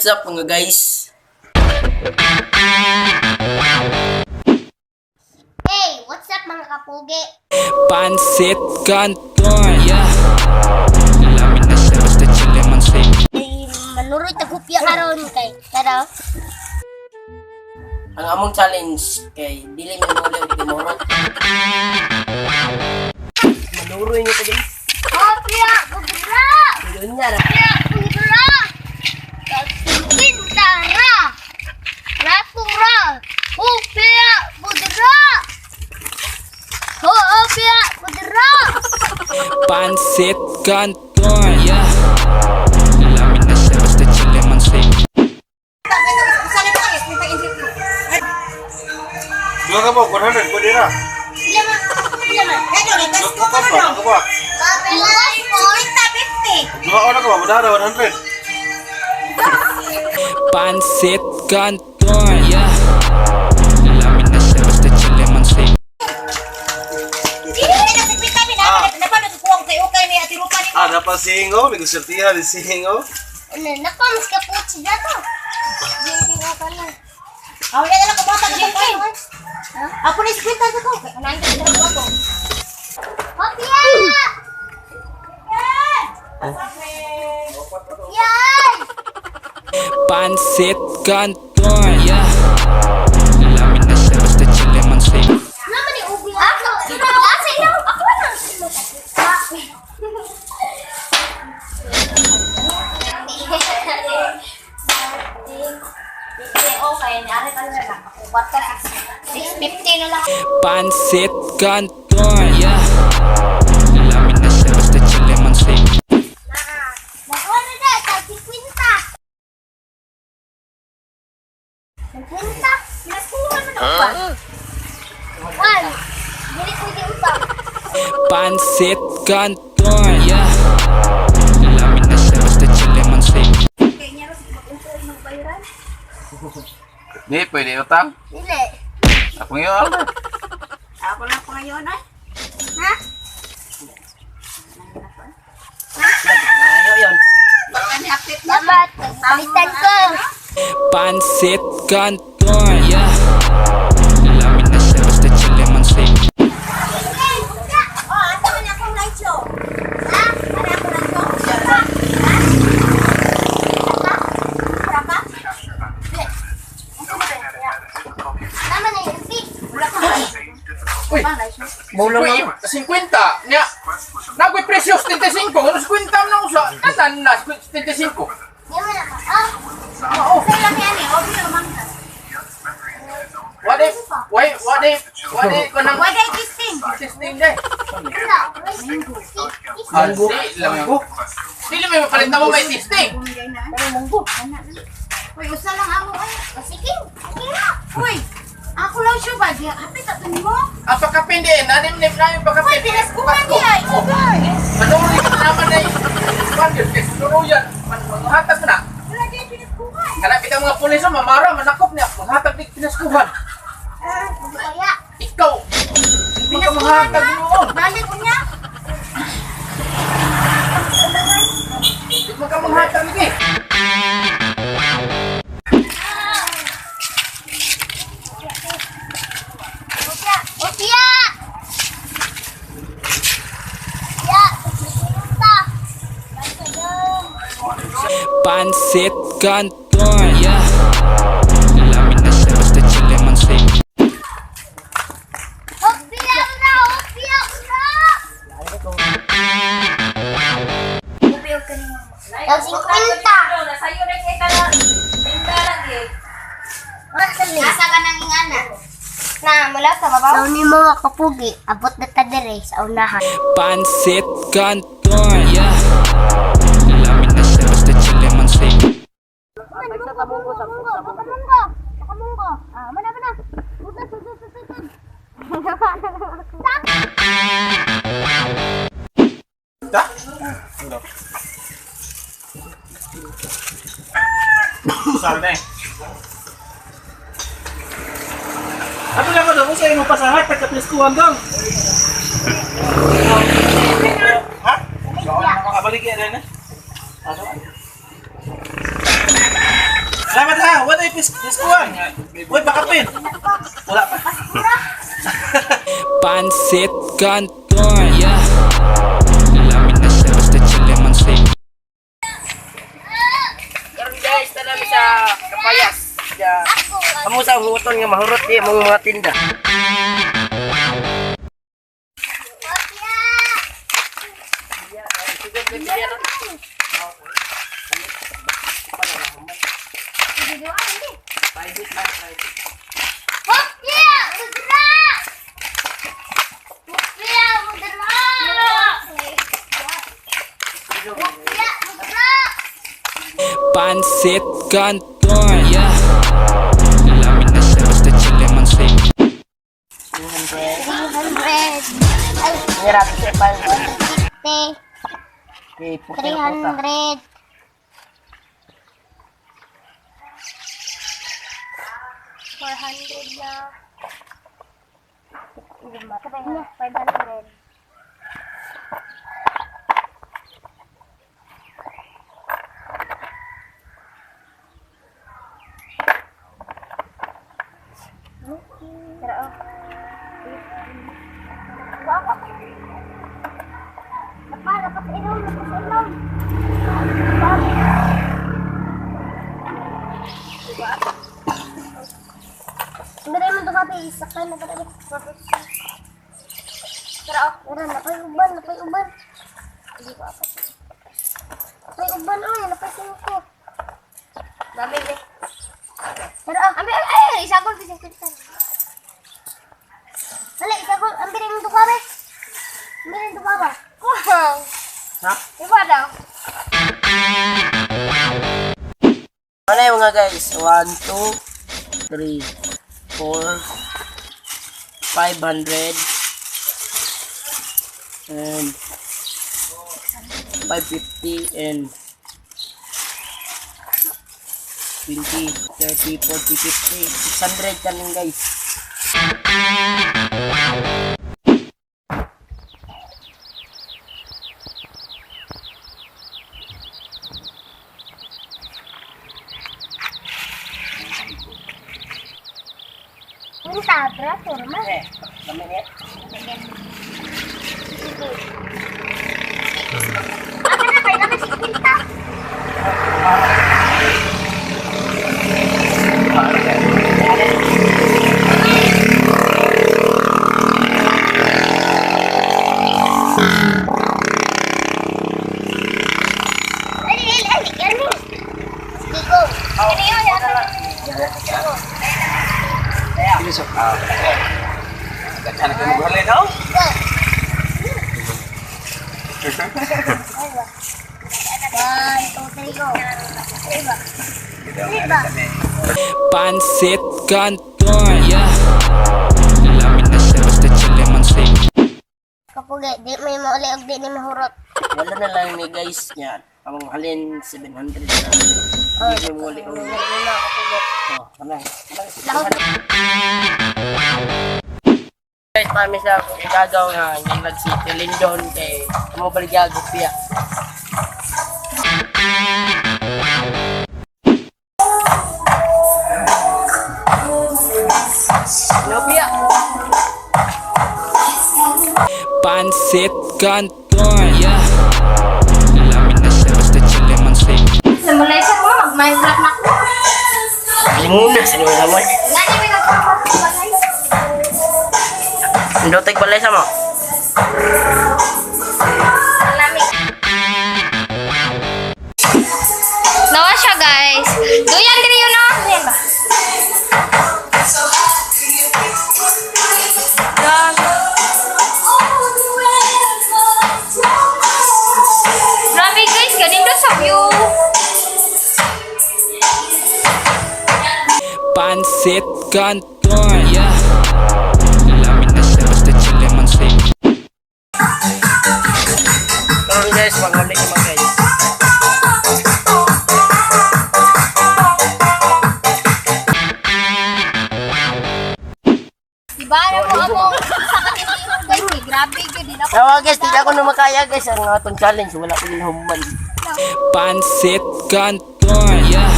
What's up, mga guys? Hey, what's up, mga kapugi? Pansit Canton. Yeah. Lamin na siya basta chile man say. Ay, manuroy tagupya karon kay tara. Ang among challenge kay dili mi muli og timorot. Manuroy niyo to, guys. Hopya, pudra! Yun nga na. Hopya, pudra! Pintara! Natura! Hopya, pudra! Hopya, pudra! Pansit Canton. Yeah. Lamin na siya basta chile man say. Dua ka po, 100, pwede na. Sila man, sila man. Dua ka ba? Dua ka ba? Dua ka na ka ba? Madara, 100. Pansit Canton. Yeah. Lamin na siya basta chile man say. Ah, dapat singo, nagusirtihan, singo. Ano, nako, mas kaputsi na to. Hindi nga pala. Ako na iskwenta sa ko. Hopya! Yan! Pansit Canton. Yeah. Lamin na siya basta chile man say. Naman ni Ubi ako. Asa ilaw? Ako na. Okay, naari pa na lang. Ako, 650 na lang. Pansit Canton. Yeah. Lamin na siya basta chile man say. Nakuha na na, tag 50. 50? Nakuha na na ba? One. Dili pwede utang. Pansit Canton. Yeah. Lamin na siya basta chile man say. Di, pwede utang. Dili. Ako ngayon, Albert. Ako na po ngayon ay. Ha? Ayo yun. Dapat, palitan ko. Pansit Canton. Yeah. Lamin na siya basta chile man say. Oh, asa man akong light show? Ha? Ano ako light show? Ha? Ha? Tama na yung fee. Uy, Bawlang uy, 50. Nya. Nagoy presyo 75. Ano 50 na usa? Tanan na 75. Di mo na ka. Ah, Oo. Okay lang yan eh. Okay lang man. What if, why, what if, what if, kanang Why day testing? testing day? wala. Ah, di lang yun. Dili may mapalit na mo may testing. Uy, usa lang amo ay. Oh, sige. Sige na. Uy, ako lang siya ba? Di, hapit ato nimo. Ang pagkapindi, nanim nim na yung Uy, pagkapindi. pinaskuhan niya. Ay, Manuri ka naman na yung Kwan yun, kay Suruyan, manghatag mo na. wala di pinaskuhan. Kana kita mga pulis, oh, mamara, manakop niya, manghatag di pinaskuhan. Kaya. Ikaw, hindi ka manghatag noon. Balik ko niya. Hindi mo ka manghatag lagi. Opya! Opya! Ya! Ta! Pansit Canton. Yeah. Lamin na siya basta chile man say. Opya na! Opya na! Tag 50! Asa ka nang ingana? Na, mula sa babaw? Sa ni mga kapugi, abot na ta dire sa unahan. Pansit Canton. Yeah. Lamin na siya basta chile man say. Munggo, munggo, baka munggo. Baka munggo. Ah, mana, mana. Sudod, sudod, sudod, sudod. Da? Saan na eh? Ano lang ba sa imong pasahat, pagkapliskuhan dong? Ha? Ah, balik yan na. piskuan. Uy, pakapin. Wala pa. Pansit Canton. Yeah. Lami na siya basta chile man say. Karon guys, tala mi sa Kapayas. Ya. Amo sa huton nga mahurot di among mga tinda. Hopya! Mudra! Hopya! Mudra! Hopya! Mudra! Pansit Canton. Yeah. Lami na siya basta chile man say. 300. Ay, Ngira sa pan. 50. Okay, puti na puta. 300. 400 na. 500. Pero, oh. Wako. Dapat, dapat inom, dapat inom. Hindi mo ito kape, sakay na talaga. Pero, oh, meron, napay uban, napay uban. Hindi ko apat. Napay uban, oy, napay singko. Dami, be. Pero, oh, ambil, ay, ay, isagol, isagol, isagol. Dali, isagol, ambil mo ito kape. Ambil ito kape. Wow. Ha? Iba daw. Ano yung mga guys? 1, 2, 3, 4, 500, and 550, and 20, 30, 40, 50, 600 kanin guys. Ini tabrak, turma. Eh, kami niya. Ako na, kaya naman si Quinta. Ay, ay, ay, ay, Sige, go. Ano yun? Go. One, two, three, go. Iba. Iba. Pansit Canton. Yeah. Lami na siya basta chile man say. Kapugi, di may mauli og di ni mahurot. Wala na lang ni guys niya. Ang halin 700 na. Hindi mo muli. Wala na, kapugi. Oh, wala. Lahot. Guys, kami sa gagaw nga yung nag-city Lindon kay mo baligya gupia. Lopia. Pansit Canton. Yeah. Lami na siya basta chile man say. Sa Malaysia ko, mag-Minecraft na ko. Linguna sa nila mo. Nga ni may nagpapalay. Indoteg balay sa mo. Nawa siya, guys. Duyan diri yun, no? Duyan ba? Grabe guys, ganito sa view. Pansit Canton. Yeah. Lami na siya basta chile man say. Karon guys, panguli naman guys. Diba, alam mo ako sa katindihon guys, eh. Grabe gyud din ako. Tawa guys, di ako na makaya guys ang atong challenge wala ko ginahuman. Pansit Canton. Yeah.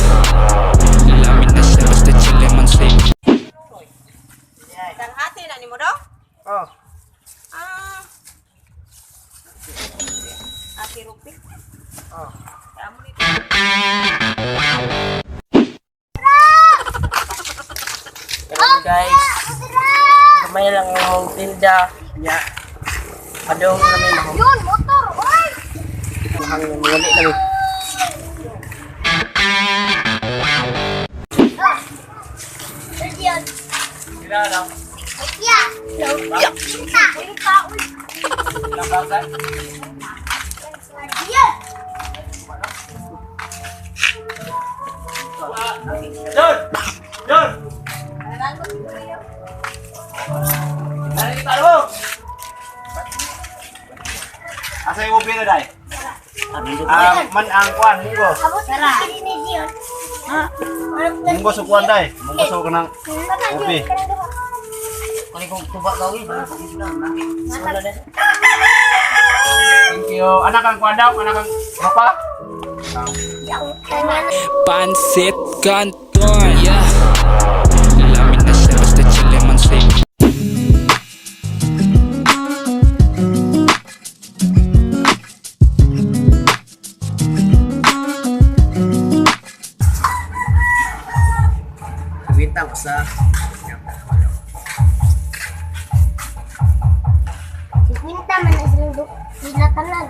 Lami na siya paninda. Nya. Padong kami mahong. Yun, motor. Oy! Mahang wali kami. Yun. Yeah. Yeah. Pinta. Pinta. Yeah. John! John! Nakikita mo! Asa yung pera dai? Ah, man ang kuan munggo. Abot na ni Dion. Munggo sa kuan dai. Munggo sa kanang ubi. Kani kong tuba gawin. Thank you. Anak ang kuan daw, anak ang papa. Pansit Canton. Yeah. Lami na siya basta chile man say. Wita ko sa Si Quinta man na silang sila tanan.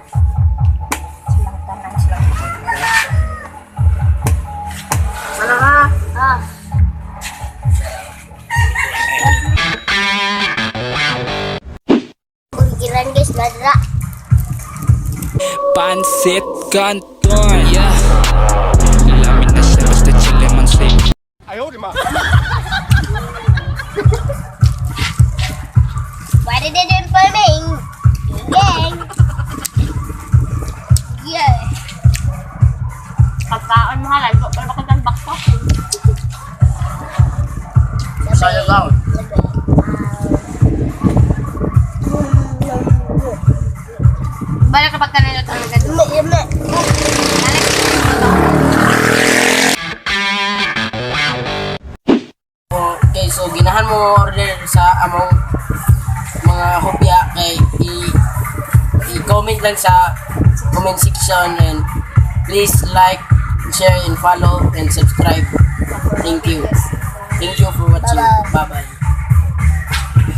Silang tanan sila. Sana ka? Ah. Bugiran guys, ladra. Pansit Canton. Yeah. Lami na siya basta chile man say. What did it for me? Gang. Yeah. Pagkaon mo halal, pero bakit ang bakto? Sayo ka. Balik kapag kanino talaga. Yum, Okay, so ginahan mo order sa among mga hopya kay i-comment lang sa comment section and please like, share and follow and subscribe. Thank you. Thank you for watching. Bye-bye.